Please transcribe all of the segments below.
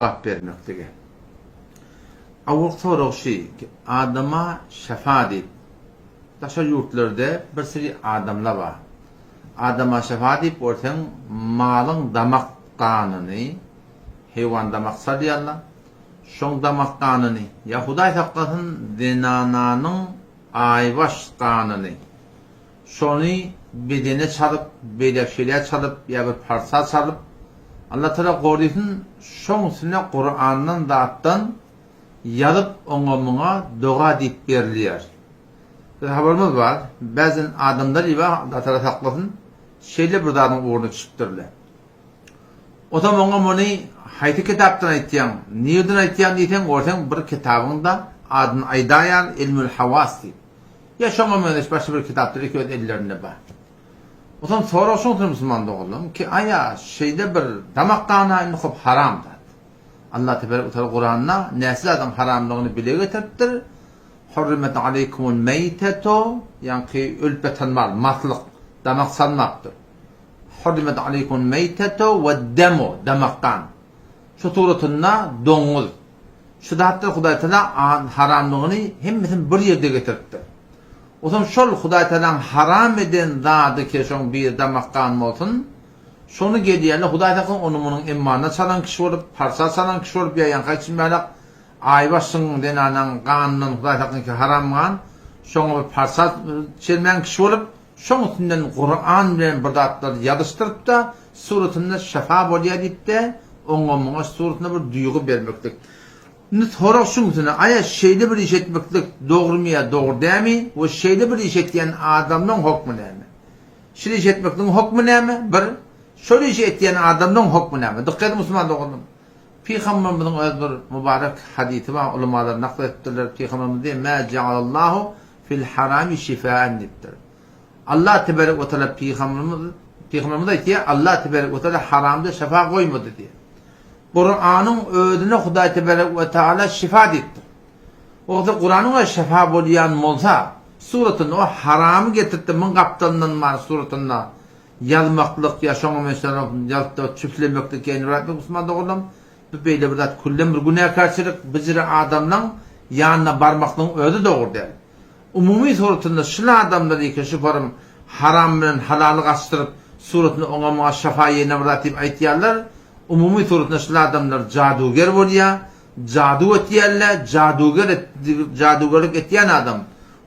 Jogap bermeklige. Awalky sorag şy ki, adama şefa diýip, daşary ýurtlarda bir sürü adamlar bar. Adama şefa diýip görseň, malyň damak ganyny, heýwan damak salýarlar, şoň damak ganyny, ýa Hudaý saklasyn zenananyň aýbaş ganyny, Şony bedene çalyp, beýlek-şeýlä çalyp ýa bir parça çalyp, Allatagala gorysyn, şoň üstüne Kurandan zatdan ýazyp oňa-muňa doga diýip berilýär. Biz habarymyz bar, bäzen adamlar ýa Allatagala saklasyn, şeýle bir zadyň ugruna düşüpdirler. Otam oňa muny haýsy kitapdan aýtýaň, nirden aýtýaň diýseň, görseň bir kitabyň-da adyny aýdaýar, Ilmül Hawas diýip. Ýa şoňa meňzeş başga bir kitapdyr iki öz ellerinde bar. Onsoň sorag şoňsuna musulman doganlarym ki aýa şeýle bir damak gana indi hop haram zat. Allah tebarek we teala Kuranda näçe zadyň haramlygyny bile getiripdir. Hurrimet aleýkumul meýtetu ýaňky ölüp ýatan mal maslyk damak salmapdyr. Hurrimet aleýkumul meýtetu we demu damak gan. Şu suratynda doňuz Şu zatlar Hudaý Tagala haramlygyny hemmesini bir ýerde getiripdir. Onsoň şol Hudaý Tagalaň haram eden zady ki şoň biri damak gan bolsun, şony gelýärler Hudaý saklasyn ony munuň emmanyna çalan kişi bolup, parça çalan kişi bolup ýa ýaňky aýtşym ýalak aýbaşyň zenanaň ganyndan Hudaý saklasyn ki haram gan, şoňa bir parça çelmän kişi bolup, şoň üstünden Kuran bilen bir zatlar ýazyşdyrypda suratynda şyfa bolýar diýipde oňa muňa suratynda bir duýgy bermeklik. Indi sorag şuňsuna aýa şeýle bir iş etmeklik dogrymy ýa dogry dämi we şeýle bir iş etýän adamlaň hokmy näme? Şeýle iş etmekligiň hokmy näme? Bir, şol işi etýän adamlaň hokmy näme? Dykgat ediň musulman doganlarym. Pygamberimiziň öz bir mübarek hadysy bar ulamalar nakl edipdirler. Pygamberimiz diýýär, Mä ja'alallahu fil harami şifaen diýipdir. Allah tebarek we taala pygamberimiz pygamberimiz aýtýar, Allah tebarek we taala haramda şefa goýmady diýýär. Kuranyň özüne Hudaý tebarek we taala şifa diýipdir. Ogsa Kuranyň özi şefa bolýan bolsa, suratynda o haramy getiripdir, muň gapdalyndan bar suratynda ýazmaklyk ýa şoňa meňzeş ýazypda çüflemeklik ýa indi bir musulman doganlarym bu beýle bir zat küllen bir günäkärçilik, bijire adamlaň ýanyna barmaklygyň özi dogry däl. Umumy suratynda şul adamlar ýeke şu form haram bilen halaly gaçdyryp suratynda oňa muňa şafa ýene bir zat diýip aýtýarlar. Umumy suratynda şul adamlar jaduger bolýa, jadu etýärler, jaduger jadugerlik etýän adam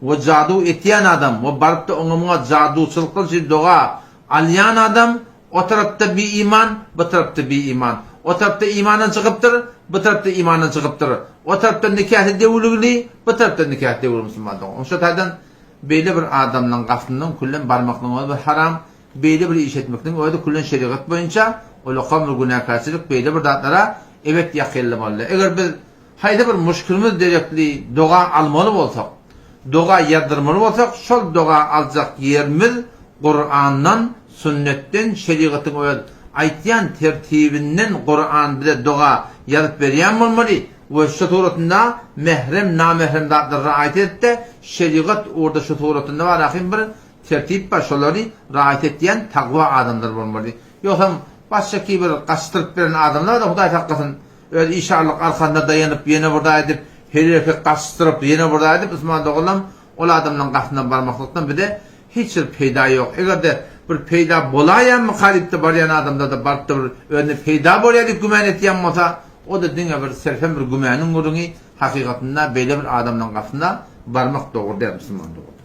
we jadu etýän adam we barypda oňa muňa jaduçylykdan üçin doga alýan adam O tarapda bi iman, bu tarapda bi iman. O tarapda imandan çykypdyr, bu tarapda imandan çykypdyr. O tarapda nikasy döwülgili, bu tarapda nikasy döwülgi musulman dogan. Şo taýdan beýle bir adamlaň gapysyndan küllen barmaklygyň özi bir haram, beýle bir iş etmekligiň özi küllen şerigat boýunça ulakam bir günäkärçilik, beýle bir zatlara ebet ýakynlamaly. Eger biz Haýsy bir muşkilimiz derekli doga almaly bolsak, doga ýazdyrmaly bolsak, şol doga aljak ýerimiz Kurandan, sünnetden, şerigatyň öz aýtýan tertibinden Kuran bize doga ýazyp berýän bolmaly we şu suratynda mährem, namährem zatlary raýat edip-de, şerigat ugurda şu suratynda bar ahym bir tertip bar, şolary raýat etýän takwa adamlar bolmaly. Ýogsam başga bir gaçdyryp beren adamlar-da Hudaý saklasyn, Öz işanlyk arkasynda daýanyp, ýene bir zat edip, her erkek gaçdyryp, ýene bir zat edip, Usman doganam ol adamlaryň gatyna barmaklykdan bize hiç bir peýda ýok. Eger-de bir peýda bolaýanmyka diýip-de barýan adamlar-da baryp-da bir özüne peýda bolýar diýip gümän etýän bolsa, o-da diňe bir serpem bir gümäniň gürrüňi, hakykatynda beýle bir adamlaryň gatyna barmak dogry däl, musulman dogan.